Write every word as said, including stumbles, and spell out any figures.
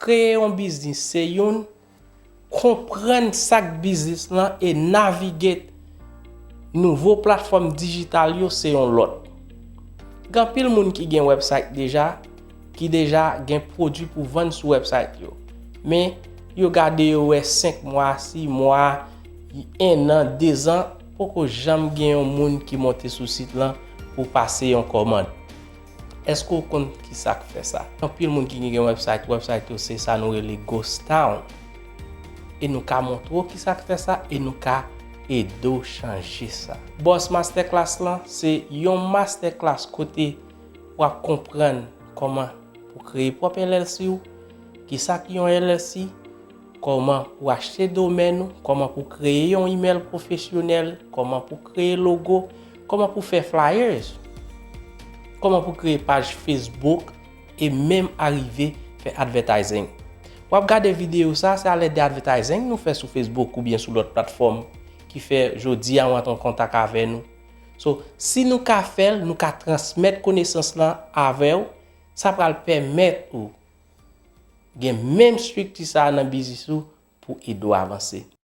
Kreye yon biznis se youn, konprann sa k biznis lan e navigate nouvo platfòm dijital yo se yon lòt. Gen anpil moun ki gen website deja, ki deja gen pwodui pou vann sou website yo. Men yo gade yo wè senk mwa, sis mwa, en an, de zan, poko janm gen yon moun ki monte sou sit lan pou pase yon kòmand. Èske w konn ki sa k fè sa? Anpil moun ki gen website, website yo se sa nou rele ghost town. E nou ka montre w ki sa k fè sa e nou ka ede w chanje sa. Boss Masterclass lan se yon masterclass kote w ap konprann kòman pou kreye pwòp L L C w, ki sa ki yon L L C, kòman pou achte domèn ou, kòman pou kreye yon email pwofesyonèl, kòman pou kreye logo, kòman pou fè flyers, kòman pou kreye paj Facebook e menm arive fè advertising. W ap gade videyo sa, se alèd de advertising nou fè sou Facebook oubyen sou lòt platfòm ki fè jodi a w antre an kontak avè nou. So, si nou ka fè l, nou ka transmèt konesans lan avè w, sa pral pèmèt ou gen menm estrikti sa a nan biznis ou pou ede w avanse.